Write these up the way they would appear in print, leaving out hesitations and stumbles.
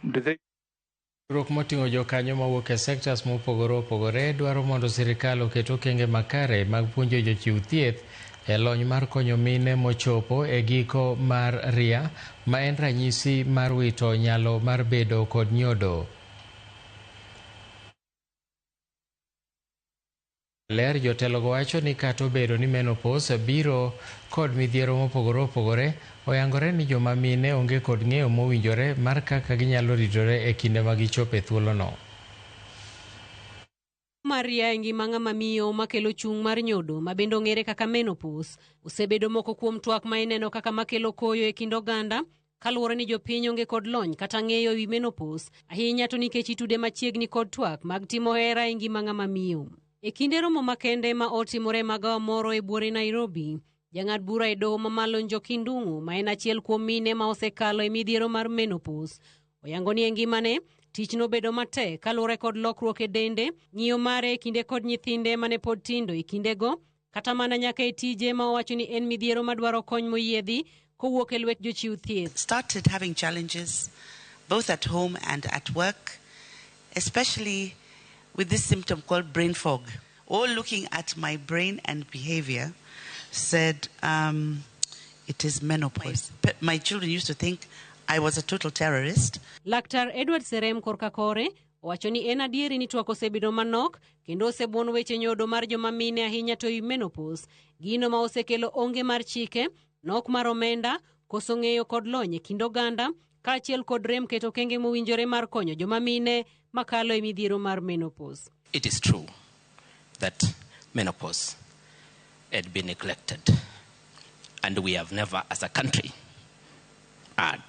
Do they Riwruok moting'o jokanyo mawuok e sectors mopogore opogore dwaro mondo sirkal oket okenge makare mag puonjo jochiw thieth e lony mar konyo mine mochopo e giko mar ria ma en ranyisi mar wito nyalo mar bedo kod nyodo. Ler jotelogo wacho ni kata obedo ni menopause biro kod midhiero mopogore opogore, oyangore ni joma mine onge kod ng'eyo mowinjore mar kaka ginyalo ritore e kinde ma gichopo e thuolono. Mar ria e ngima ng'ama miyo makelo chung' mar nyodo ma bende ong'ere kaka menopause osebedo moko kuom twak ma ineno kaka makelo koyo e kind oganda kaluwore ni jopiny onge kod lony kata ng'eyo ewi menopause ahinya to nikech itude machiegni kod twak mag timo hera e ngima ng'ama miyo. E kinde romo makende ma otimore e magawa moro e buore Nairobi, jang'ad bura e doho mamalo Njoki Ndung'u ma en achiel kuom mine ma osekalo e midhiero mar menopause oyango ni e ngimane tich nobedo matek kaluwore kod lokruok e dende, ng'iyo mare e kinde kod nyithinde mane pod tindo e kindego, kata mana nyaka e tije ma owacho ni en midhiero madwaro kony moyiedhi kowuok e lwet jochiw thieth. Started having challenges both at home and at work, especially with this symptom called brain fog. All looking at my brain and behavior said it is menopause. My children used to think I was a total terrorist. Laktar Edward Serem korka kore owacho ni en adieri ni twak osebedo manok kendo osebuon weche nyodo mar joma mine ahinya to e menopause, gino ma osekelo onge mar chike, nok mar omenda, koso ng'eyo kod lony e kind oganda, kaachiel kod rem keto okenge mowinjore mar konyo joma mine makalo e midhiero mar menopause. It is true that menopause had been neglected, and we have never, as a country, had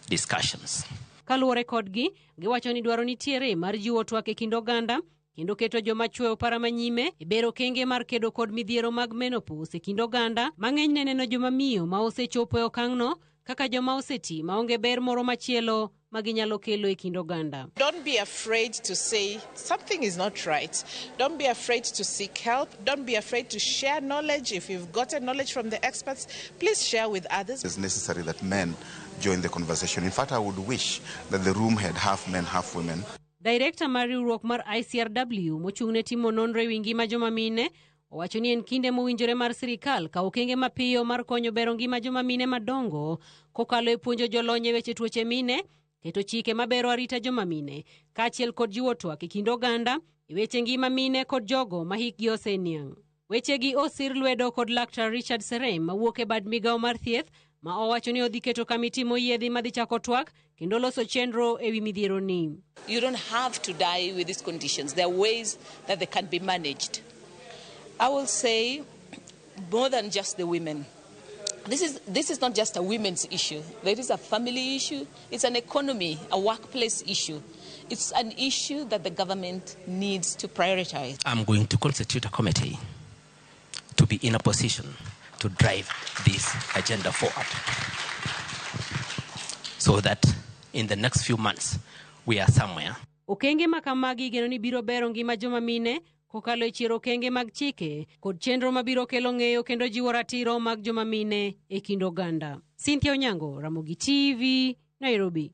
discussions. Kaluwore kodgi, giwacho ni dwaro nitiere mar jiwo twak e kind oganda kendo keto joma chwe opara manyime e bero okenge mar kedo kod midhiero mag menopause e kind oganda ma ng'enyne neno joma miyo ma osechopo e okang'no kaka joma oseti maonge ber moro machielo ma ginyalo kelo e kind oganda. Don't be afraid to say something is not right. Don't be afraid to seek help. Don't be afraid to share knowledge. If you've gotten knowledge from the experts, please share with others. It's necessary that men join the conversation. In fact, I would wish that the room had half men, half women. Director mar riwruok mar ICRW mochung'ne timo nonro ewi ngima joma mine owacho ni en kinde mowinjore mar sirikal kawo okenge mapiyo mar konyo bero ngima joma mine madongo kokalo e puonjo jolony e weche tuoche mine, keto chike mabero arita joma mine, kaachiel kod jiwo twak e kind oganda e weche ngima mine kod jogo ma hikgi oseniang'. Wechegi osir lwedo kod Laktar Richard Serem mawuok e bad migawo mar thieth ma owacho ni odhi keto kamiti moyiedhi madhi chako twak kendo loso chenro ewi midhieroni. You don't have to die with these conditions. There are ways that they can be managed. I will say more than just the women. This is not just a women's issue. There is a family issue. It's an economy, a workplace issue. It's an issue that the government needs to prioritize. I'm going to constitute a committee to be in a position to drive this agenda forward, so that in the next few months we are somewhere. Okenge ma kamagi igeno ni biro bero ngima joma mine kokalo e chiero okenge mag chike kod chenro mabiro kelo ng'eyo kendo jiwo ratiro mag joma mine e kind oganda. Cynthia Onyango, Ramogi TV, Nairobi.